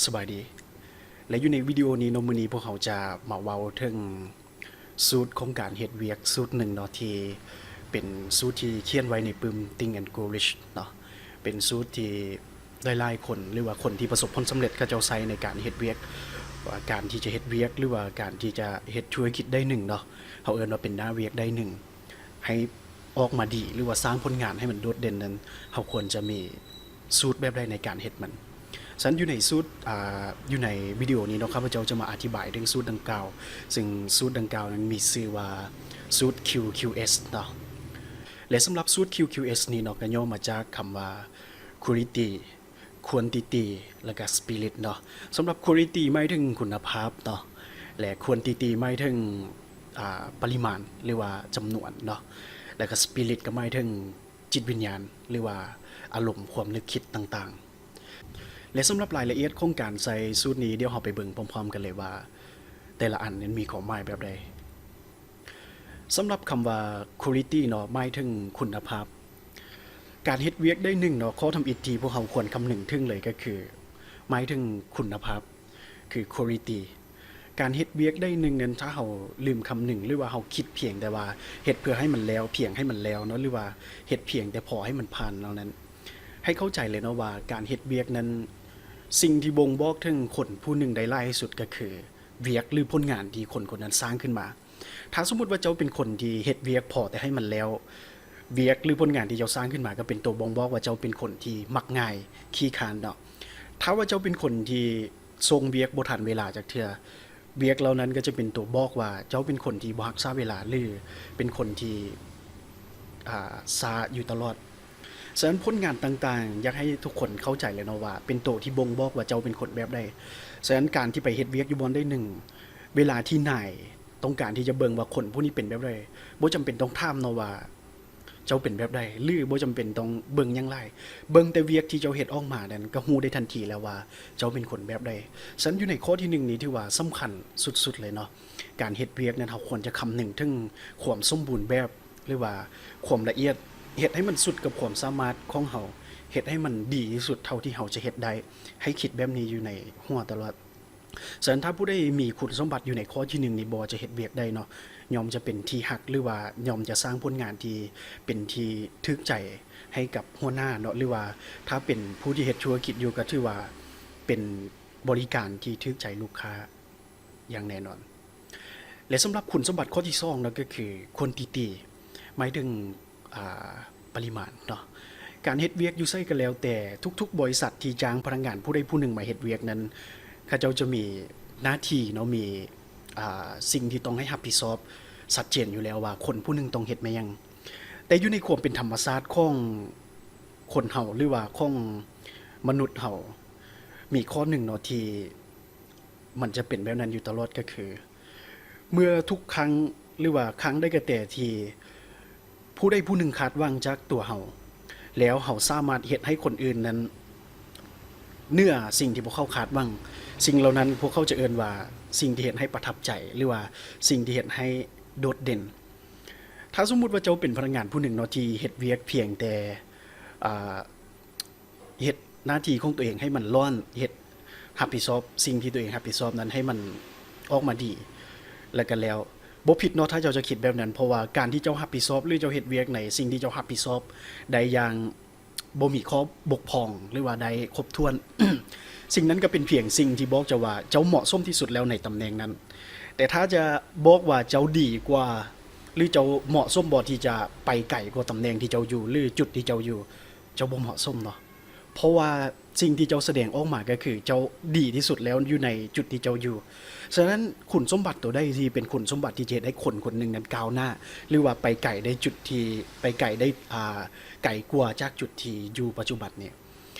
ສະບາຍດີ ແລະ ຢູ່ໃນວິດີໂອນີ້ເນາະ, ມື້ນີ້ພວກເຮົາຈະມາເວົ້າເຖິງສູດຂອງການເຮັດວຽກສູດໜຶ່ງເນາະ ທີ່ເປັນສູດທີ່ຂຽນໄວ້ໃນປຶ້ມ Think and Grow Rich ເນາະ, ເປັນສູດທີ່ຫຼາຍໆຄົນ ຫຼືວ່າຄົນທີ່ປະສົບຜົນສຳເລັດ ເຂົາເຈົ້າໃຊ້ໃນການເຮັດວຽກ, ວ່າການທີ່ຈະເຮັດວຽກ ຫຼືວ່າການທີ່ຈະເຮັດທຸລະກິດໃດໜຶ່ງເນາະ, ເຮົາເອີ້ນວ່າເປັນໜ້າວຽກໃດໜຶ່ງ ໃຫ້ອອກມາດີ ຫຼືວ່າສ້າງຜົນງານໃຫ້ມັນໂດດເດັ່ນນັ້ນ ເຮົາຄວນຈະມີສູດແບບໃດໃນການເຮັດມັນ. ສະນັ້ນຢູ່ໃນສູດ ອ່າ ຢູ່ໃນວິດີໂອນີ້ເນາະ, ຂ້າພະເຈົ້າຈະມາອະທິບາຍເຖິງສູດດັ່ງກ່າວ, ເຊິ່ງສູດດັ່ງກ່າວນັ້ນມີຊື່ວ່າສູດ ຄິວຄິວເອສ ເນາະ. ແລະ ສຳລັບສູດ ຄິວຄິວເອສ ນີ້ເນາະ ກໍຫຍໍ້ມາຈາກຄຳວ່າ Quality, Quantity ແລ້ວກໍ Spirit ເນາະ. ສຳລັບ Quality ໝາຍເຖິງຄຸນນະພາບເນາະ, ແລະ Quantity ໝາຍເຖິງ ອ່າ ປະລິມານ ຫຼືວ່າຈຳນວນເນາະ, ແລ້ວກໍ Spirit ກໍໝາຍເຖິງຈິດວິນຍານ ຫຼືວ່າອາລົມຄວາມນຶກຄິດຕ່າງໆ. ແລະ ສຳລັບລາຍລະອຽດຂອງການໃຊ້ສູດນີ້ ດຽວເຮົາໄປເບິ່ງພ້ອມໆກັນເລີຍວ່າ ແຕ່ລະອັນນັ້ນມີຄວາມໝາຍແບບໃດ. ສຳລັບຄຳວ່າ Quality ເນາະ ໝາຍເຖິງຄຸນນະພາບ. ການເຮັດວຽກໃດໜຶ່ງເນາະ, ຂໍ້ທຳອິດທີ່ພວກເຮົາຄວນຄຳນຶງເຖິງເລີຍກໍຄື ໝາຍເຖິງຄຸນນະພາບ ຄື Quality. ການເຮັດວຽກໃດໜຶ່ງນັ້ນ ຖ້າເຮົາລືມຄຳນຶງ ຫຼືວ່າເຮົາຄິດພຽງແຕ່ວ່າເຮັດເພື່ອໃຫ້ມັນແລ້ວ, ພຽງໃຫ້ມັນແລ້ວເນາະ, ຫຼືວ່າເຮັດພຽງແຕ່ພໍໃຫ້ມັນຜ່ານເທົ່ານັ້ນ, ໃຫ້ເຂົ້າໃຈເລີຍເນາະວ່າ ການເຮັດວຽກນັ້ນ ສິ່ງທີ່ບົ່ງບອກເຖິງຄົນຜູ້ໜຶ່ງໄດ້ຫຼາຍທີ່ສຸດກໍຄື ວຽກ ຫຼື ຜົນງານທີ່ຄົນຄົນນັ້ນສ້າງຂຶ້ນມາ. ຖ້າສົມມຸດວ່າເຈົ້າເປັນຄົນທີ່ເຮັດວຽກພໍແຕ່ໃຫ້ມັນແລ້ວ, ວຽກ ຫຼື ຜົນງານທີ່ເຈົ້າສ້າງຂຶ້ນມາ ກໍເປັນຕົວບົ່ງບອກວ່າເຈົ້າເປັນຄົນທີ່ມັກງ່າຍ, ຂີ້ຄ້ານເນາະ. ຖ້າວ່າເຈົ້າເປັນຄົນທີ່ສົ່ງວຽກບໍ່ທັນເວລາຈັກເທື່ອ, ວຽກເຫຼົ່ານັ້ນກໍຈະເປັນຕົວບອກວ່າເຈົ້າເປັນຄົນທີ່ບໍ່ຮັກສາເວລາ ຫຼື ເປັນຄົນທີ່ ອ່າ ຊ້າຢູ່ຕະຫຼອດ. ສະນັ້ນຜົນງານຕ່າງໆ ຢາກໃຫ້ທຸກຄົນເຂົ້າໃຈເລີຍເນາະວ່າ ເປັນໂຕທີ່ບົ່ງບອກວ່າເຈົ້າເປັນຄົນແບບໃດ. ສະນັ້ນການທີ່ໄປເຮັດວຽກຢູ່ບ່ອນໃດໜຶ່ງ ເວລາທີ່ນາຍຕ້ອງການທີ່ຈະເບິ່ງວ່າຄົນຜູ້ນີ້ເປັນແບບໃດ, ບໍ່ຈຳເປັນຕ້ອງຖາມເນາະວ່າເຈົ້າເປັນແບບໃດ ຫຼື ບໍ່ຈຳເປັນຕ້ອງເບິ່ງຫຍັງຫຼາຍ, ເບິ່ງແຕ່ວຽກທີ່ເຈົ້າເຮັດອອກມານັ້ນ ກໍຮູ້ໄດ້ທັນທີແລ້ວວ່າເຈົ້າເປັນຄົນແບບໃດ. ສະນັ້ນຢູ່ໃນຂໍ້ທີໜຶ່ງນີ້ ຖືວ່າສຳຄັນສຸດໆເລີຍເນາະ. ການເຮັດວຽກນັ້ນ ເຮົາຄວນຈະຄຳນຶງເຖິງຄວາມສົມບູນແບບ ຫຼືວ່າຄວາມລະອຽດ, ເຮັດໃຫ້ມັນສຸດກັບຄວາມສາມາດຂອງເຮົາ, ເຮັດໃຫ້ມັນດີທີ່ສຸດເທົ່າທີ່ເຮົາຈະເຮັດໄດ້. ໃຫ້ຄິດແບບນີ້ຢູ່ໃນຫົວຕະຫຼອດ. ສະນັ້ນ ຖ້າຜູ້ໃດມີຄຸນສົມບັດຢູ່ໃນຂໍ້ທີໜຶ່ງນີ້ ບໍ່ວ່າຈະເຮັດວຽກໃດເນາະ, ຍ່ອມຈະເປັນທີ່ຮັກ ຫຼືວ່າຍ່ອມຈະສ້າງຜົນງານທີ່ເປັນທີ່ຖືກໃຈໃຫ້ກັບຫົວໜ້າເນາະ, ຫຼືວ່າຖ້າເປັນຜູ້ທີ່ເຮັດທຸລະກິດຢູ່ ກໍຖືວ່າເປັນບໍລິການທີ່ຖືກໃຈລູກຄ້າ ຢ່າງແນ່ນອນ. ແລະ ສຳລັບຄຸນສົມບັດຂໍ້ທີສອງເນາະ ກໍຄື Quantity ໝາຍເຖິງ ອ່າ ປະລິມານເນາະ. ການເຮັດວຽກຢູ່ໃສກໍແລ້ວແຕ່ ທຸກໆບໍລິສັດທີ່ຈ້າງພະນັກງານຜູ້ໃດຜູ້ໜຶ່ງມາເຮັດວຽກນັ້ນ ເຂົາເຈົ້າຈະມີໜ້າທີ່ເນາະ, ມີ ອ່າ ສິ່ງທີ່ຕ້ອງໃຫ້ຮັບຜິດຊອບຊັດເຈນຢູ່ແລ້ວວ່າຄົນຜູ້ໜຶ່ງຕ້ອງເຮັດແມ່ນຫຍັງ. ແຕ່ຢູ່ໃນຄວາມເປັນທຳມະຊາດຂອງຄົນເຮົາ ຫຼືວ່າຂອງມະນຸດເຮົາ ມີຂໍ້ໜຶ່ງເນາະທີ່ ມັນຈະເປັນແບບນັ້ນຢູ່ຕະຫຼອດ ກໍຄື ເມື່ອທຸກຄັ້ງ ຫຼືວ່າຄັ້ງໃດກໍແຕ່ທີ່ຜູ້ໃດຜູ້ໜຶ່ງຄາດຫວັງຈາກຕົວເຮົາ ແລ້ວເຮົາສາມາດເຮັດໃຫ້ຄົນອື່ນນັ້ນເໜືອສິ່ງທີ່ພວກເຂົາຄາດຫວັງ, ສິ່ງເຫຼົ່ານັ້ນພວກເຂົາຈະເອີ້ນວ່າສິ່ງທີ່ເຮັດໃຫ້ປະທັບໃຈ ຫຼືວ່າສິ່ງທີ່ເຮັດໃຫ້ໂດດເດັ່ນ. ຖ້າສົມມຸດວ່າເຈົ້າເປັນພະນັກງານຜູ້ໜຶ່ງເນາະ ທີ່ເຮັດວຽກພຽງແຕ່ ອ່າ ເຮັດໜ້າທີ່ຂອງຕົວເອງໃຫ້ມັນລ້ອນ, ເຮັດ ຮັບຜິດຊອບສິ່ງທີ່ຕົວເອງຮັບຜິດຊອບນັ້ນໃຫ້ມັນອອກມາດີ ແລ້ວກໍແລ້ວ. ບໍ່ຜິດເນາະ ຖ້າເຈົ້າຈະຄິດແບບນັ້ນ, ເພາະວ່າການທີ່ເຈົ້າຮັບຜິດຊອບ ຫຼື ເຈົ້າເຮັດວຽກໃນສິ່ງທີ່ເຈົ້າຮັບຜິດຊອບໄດ້ຢ່າງບໍ່ມີຂໍ້ບົກຜ່ອງ ຫຼືວ່າໄດ້ຄົບຖ້ວນ, ສິ່ງນັ້ນກໍເປັນພຽງສິ່ງທີ່ບອກເຈົ້າວ່າເຈົ້າເໝາະສົມທີ່ສຸດແລ້ວໃນຕຳແໜ່ງນັ້ນ. ແຕ່ຖ້າຈະບອກວ່າເຈົ້າດີກວ່າ ຫຼື ເຈົ້າເໝາະສົມບໍ່ທີ່ຈະໄປໄກກວ່າຕຳແໜ່ງທີ່ເຈົ້າຢູ່ ຫຼື ຈຸດທີ່ເຈົ້າຢູ່, ເຈົ້າບໍ່ເໝາະສົມເນາະ. ເພາະວ່າສິ່ງທີ່ເຈົ້າສະແດງອອກມາກໍຄືເຈົ້າດີທີ່ສຸດແລ້ວຢູ່ໃນຈຸດທີ່ເຈົ້າຢູ່. ສະນັ້ນ ຄຸນສົມບັດຕົວໃດທີ່ເປັນຄຸນສົມບັດທີ່ຈະເຮັດໃຫ້ຄົນຄົນໜຶ່ງນັ້ນກ້າວໜ້າ ຫຼືວ່າໄປໄກໄດ້ຈຸດທີ່ ໄປໄກໄດ້ ອ່າ ໄກກວ່າຈາກຈຸດທີ່ຢູ່ປັດຈຸບັນນີ້?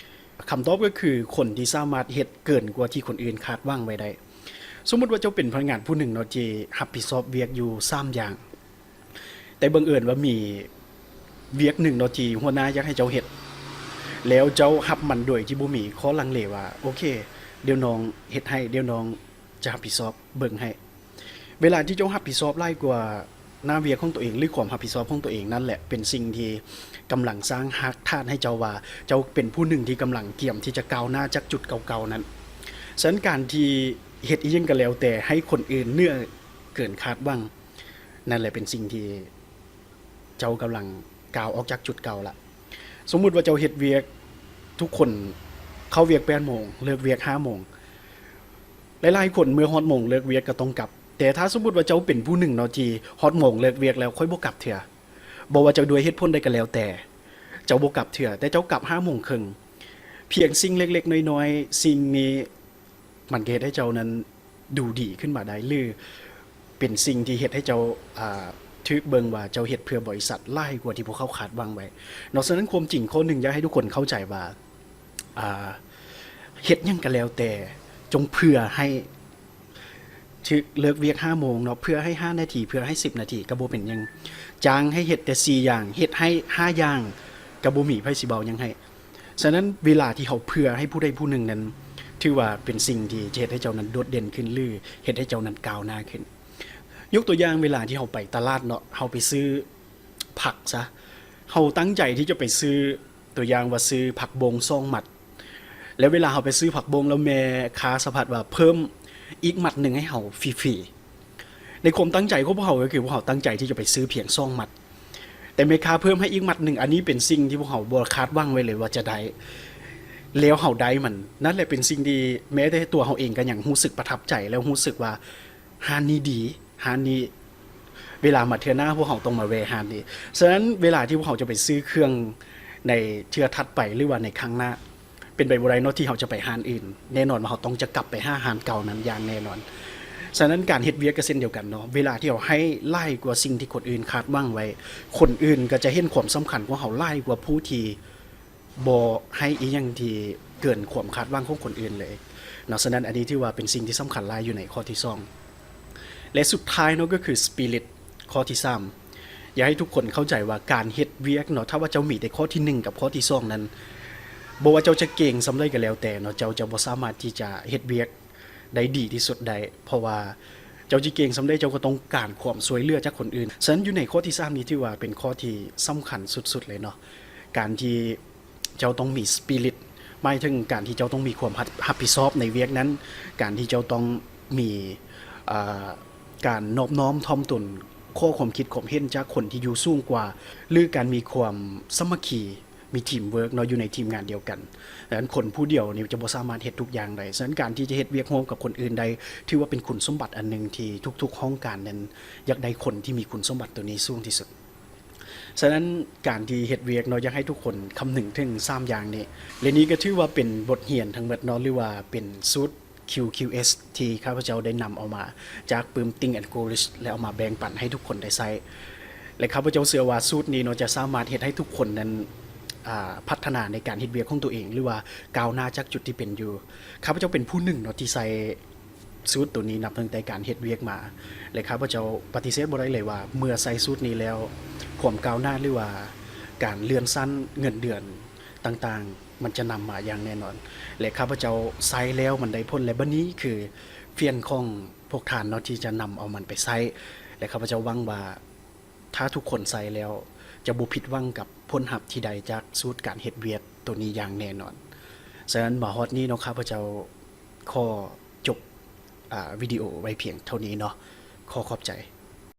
ຄຳຕອບກໍຄືຄົນທີ່ສາມາດເຮັດເກີນກວ່າທີ່ຄົນອື່ນຄາດຫວັງໄວ້ໄດ້. ສົມມຸດວ່າເຈົ້າເປັນພະນັກງານຜູ້ໜຶ່ງເນາະ ທີ່ຮັບຜິດຊອບວຽກຢູ່ສາມຢ່າງ. ແຕ່ບັງເອີນວ່າມີວຽກໜຶ່ງເນາະ ທີ່ຫົວໜ້າຢາກໃຫ້ເຈົ້າເຮັດ ແລ້ວເຈົ້າຮັບມັນໂດຍທີ່ບໍ່ມີຂໍ້ລັງເລວ່າ ໂອເຄ ດຽວນ້ອງເຮັດໃຫ້, ດຽວນ້ອງຈະຮັບຜິດຊອບເບິ່ງໃຫ້. ເວລາທີ່ເຈົ້າຮັບຜິດຊອບຫຼາຍກວ່າໜ້າວຽກຂອງຕົວເອງ ຫຼື ຄວາມຮັບຜິດຊອບຂອງຕົວເອງນັ້ນແຫຼະ ເປັນສິ່ງທີ່ກຳລັງສ້າງຮາກຖານໃຫ້ເຈົ້າວ່າ ເຈົ້າເປັນຜູ້ໜຶ່ງທີ່ກຳລັງກຽມທີ່ຈະກ້າວໜ້າຈາກຈຸດເກົ່າໆນັ້ນ. ສະນັ້ນການທີ່ເຮັດອີ່ຫຍັງກໍແລ້ວແຕ່ໃຫ້ຄົນອື່ນເໜືອເກີນຄາດຫວັງ ນັ້ນແຫຼະເປັນສິ່ງທີ່ເຈົ້າກຳລັງກ້າວອອກຈາກຈຸດເກົ່າລະ. ສົມມຸດວ່າເຈົ້າເຮັດວຽກ ທຸກຄົນເຂົ້າວຽກແປດໂມງ ເລີກວຽກຫ້າໂມງ ຫຼາຍໆຄົນເມື່ອຮອດໂມງເລີກວຽກກໍຕ້ອງກັບ. ແຕ່ຖ້າສົມມຸດວ່າເຈົ້າເປັນຜູ້ໜຶ່ງເນາະ ທີ່ຮອດໂມງເລີກວຽກແລ້ວຄ່ອຍບໍ່ກັບເທື່ອ ບໍ່ວ່າຈະດ້ວຍເຫດຜົນໃດກໍແລ້ວແຕ່ ເຈົ້າບໍ່ກັບເທື່ອ ແຕ່ເຈົ້າກັບຫ້າໂມງເຄິ່ງ ພຽງສິ່ງເລັກໆນ້ອຍໆ ສິ່ງນີ້ມັນກໍເຮັດໃຫ້ເຈົ້ານັ້ນດູດີຂຶ້ນມາໄດ້ ຫຼື ເປັນສິ່ງທີ່ເຮັດໃຫ້ເຈົ້າ ອ່າ ຖືກເບິ່ງວ່າເຈົ້າເຮັດເພື່ອບໍລິສັດຫຼາຍກວ່າທີ່ພວກເຂົາຄາດຫວັງໄວ້ເນາະ. ສະນັ້ນຄວາມຈິງຂໍ້ໜຶ່ງຢາກໃຫ້ທຸກຄົນເຂົ້າໃຈວ່າ ອ່າ ເຮັດຫຍັງກໍແລ້ວແຕ່ ຈົ່ງເພື່ອໃຫ້ ຖືກເລີກວຽກຫ້າໂມງເນາະ ເພື່ອໃຫ້ຫ້ານາທີ ເພື່ອໃຫ້ສິບນາທີກໍບໍ່ເປັນຫຍັງ. ຈ້າງໃຫ້ເຮັດແຕ່ສີ່ຢ່າງ ເຮັດໃຫ້ຫ້າຢ່າງ ກໍບໍ່ມີໃຜຊິເວົ້າຫຍັງໃຫ້. ສະນັ້ນເວລາທີ່ເຮົາເພື່ອໃຫ້ຜູ້ໃດຜູ້ໜຶ່ງນັ້ນ ຖືວ່າເປັນສິ່ງທີ່ຈະເຮັດໃຫ້ເຈົ້ານັ້ນໂດດເດັ່ນຂຶ້ນ ຫຼື ເຮັດໃຫ້ເຈົ້ານັ້ນກ້າວໜ້າຂຶ້ນ. ຍົກຕົວຢ່າງເວລາທີ່ເຮົາໄປຕະຫຼາດເນາະ ເຮົາໄປຊື້ຜັກຊະ ເຮົາຕັ້ງໃຈທີ່ຈະໄປຊື້ ຕົວຢ່າງວ່າຊື້ຜັກບົ້ງສອງມັດ ແລ້ວເວລາເຮົາໄປຊື້ຜັກບົ້ງ ແລ້ວແມ່ຄ້າສະພັດວ່າເພີ່ມອີກມັດໜຶ່ງໃຫ້ເຮົາຟຣີໆ. ໃນຄວາມຕັ້ງໃຈຂອງພວກເຮົາກໍຄືພວກເຮົາຕັ້ງໃຈທີ່ຈະໄປຊື້ພຽງສອງມັດ ແຕ່ແມ່ຄ້າເພີ່ມໃຫ້ອີກມັດໜຶ່ງ ອັນນີ້ເປັນສິ່ງທີ່ພວກເຮົາບໍ່ຄາດຫວັງໄວ້ເລີຍວ່າຈະໄດ້ ແລ້ວເຮົາໄດ້ມັນ. ນັ້ນແຫຼະເປັນສິ່ງທີ່ແມ້ແຕ່ຕົວເຮົາເອງກໍຍັງຮູ້ສຶກປະທັບໃຈ ແລ້ວຮູ້ສຶກວ່າຮ້ານນີ້ດີ ຮ້ານນີ້ ເວລາມາເທື່ອໜ້າພວກເຮົາຕ້ອງມາແວ່ຮ້ານນີ້. ສະນັ້ນເວລາທີ່ພວກເຮົາຈະໄປຊື້ເຄື່ອງໃນເທື່ອຖັດໄປ ຫຼືວ່າໃນຄັ້ງໜ້າ ເປັນໄປບໍ່ໄດ້ເນາະທີ່ເຮົາຈະໄປຮ້ານອື່ນ ແນ່ນອນວ່າເຮົາຕ້ອງຈະກັບໄປຫາຮ້ານເກົ່ານັ້ນຢ່າງແນ່ນອນ. ສະນັ້ນການເຮັດວຽກກໍເຊັ່ນດຽວກັນເນາະ ເວລາທີ່ເຮົາໃຫ້ຫຼາຍກວ່າສິ່ງທີ່ຄົນອື່ນຄາດຫວັງໄວ້ ຄົນອື່ນກໍຈະເຫັນຄວາມສຳຄັນຂອງເຮົາຫຼາຍກວ່າຜູ້ທີ່ ບໍ່ໃຫ້ອີ່ຫຍັງທີ່ເກີນຄວາມຄາດຫວັງຂອງຄົນອື່ນເລີຍເນາະ. ສະນັ້ນອັນນີ້ຖືວ່າເປັນສິ່ງທີ່ສຳຄັນຫຼາຍຢູ່ໃນຂໍ້ທີສອງ ແລະ ສຸດທ້າຍເນາະ ກໍຄື spirit ຂໍ້ທີສາມ ຢາກໃຫ້ທຸກຄົນເຂົ້າໃຈວ່າການເຮັດວຽກເນາະ ຖ້າວ່າເຈົ້າມີແຕ່ຂໍ້ທີໜຶ່ງກັບຂໍ້ທີສອງນັ້ນ ບໍ່ວ່າເຈົ້າຈະເກັ່ງສ່ຳໃດກໍແລ້ວແຕ່ເນາະ ເຈົ້າຈະບໍ່ສາມາດທີ່ຈະເຮັດວຽກ ໄດ້ດີທີ່ສຸດໄດ້ ເພາະວ່າເຈົ້າຈະເກັ່ງສ່ຳໃດ ເຈົ້າກໍຕ້ອງການຄວາມຊ່ວຍເຫຼືອຈາກຄົນອື່ນ. ສະນັ້ນຢູ່ໃນຂໍ້ທີສາມນີ້ຖືວ່າເປັນຂໍ້ທີ່ສຳຄັນສຸດໆເລີຍເນາະ ການທີ່ເຈົ້າຕ້ອງມີ spirit ໝາຍເຖິງການທີ່ເຈົ້າຕ້ອງມີຄວາມຮັບ ຮັບຜິດຊອບໃນວຽກນັ້ນ, ການທີ່ເຈົ້າຕ້ອງມີ ເອີ ການນອບນ້ອມຖ່ອມຕົນ ຂໍຄວາມຄິດຄວາມເຫັນຈາກຄົນທີ່ຢູ່ສູງກວ່າ ຫຼື ການມີຄວາມສາມັກຄີ ມີ teamwork ເນາະ ຢູ່ໃນທີມງານດຽວກັນ. ສະນັ້ນຄົນຜູ້ດຽວນີ້ຈະບໍ່ສາມາດເຮັດທຸກຢ່າງໄດ້. ສະນັ້ນການທີ່ຈະເຮັດວຽກຮ່ວມກັບຄົນອື່ນໄດ້ ຖືວ່າເປັນຄຸນສົມບັດອັນໜຶ່ງທີ່ທຸກໆຫ້ອງການນັ້ນຢາກໄດ້ຄົນທີ່ມີຄຸນສົມບັດໂຕນີ້ສູງທີ່ສຸດ. ສະນັ້ນການທີ່ເຮັດວຽກເນາະ ຢາກໃຫ້ທຸກຄົນຄຳນຶງເຖິງສາມຢ່າງນີ້ ແລະ ນີ້ກໍຖືວ່າເປັນບົດຮຽນທັງໝົດເນາະ ຫຼືວ່າເປັນສູດ ຄິວຄິວເອສ ທີ່ຂ້າພະເຈົ້າໄດ້ນຳເອົາມາຈາກປຶ້ມ Think and Grow Rich ແລະ ເອົາມາແບ່ງປັນໃຫ້ທຸກຄົນໄດ້ໃຊ້ ແລະ ຂ້າພະເຈົ້າເຊື່ອວ່າສູດນີ້ເນາະ ຈະສາມາດເຮັດໃຫ້ທຸກຄົນນັ້ນ ອ່າ ພັດທະນາໃນການເຮັດວຽກຂອງຕົວເອງ ຫຼືວ່າກ້າວໜ້າຈາກຈຸດທີ່ເປັນຢູ່. ຂ້າພະເຈົ້າເປັນຜູ້ໜຶ່ງເນາະ ທີ່ໃຊ້ສູດໂຕນີ້ນັບຕັ້ງແຕ່ການເຮັດວຽກມາ ແລະ ຂ້າພະເຈົ້າປະຕິເສດບໍ່ໄດ້ເລີຍວ່າ ເມື່ອໃຊ້ສູດນີ້ແລ້ວ ຄວາມກ້າວໜ້າ ຫຼືວ່າການເລື່ອນຊັ້ນ ເງິນເດືອນຕ່າງໆ ມັນຈະນຳມາຢ່າງແນ່ນອນ ແລະ ຂ້າພະເຈົ້າໃຊ້ແລ້ວມັນໄດ້ຜົນ ແລະ ບັດນີ້ຄືເຟຍນຂອງພວກທ່ານເນາະ ທີ່ຈະນຳເອົາມັນໄປໃຊ້ ແລະ ຂ້າພະເຈົ້າຫວັງວ່າ ຖ້າທຸກຄົນໃຊ້ແລ້ວ ຈະບໍ່ຜິດຫວັງກັບຜົນຮັບທີ່ໄດ້ຈາກສູດການເຮັດວຽກໂຕນີ້ຢ່າງແນ່ນອນ. ສະນັ້ນມາຮອດນີ້ເນາະ ຂ້າພະເຈົ້າຂໍຈົບ ອາ ວິດີໂອໄວ້ພຽງເທົ່ານີ້ເນາະ. ຂໍຂອບໃຈ.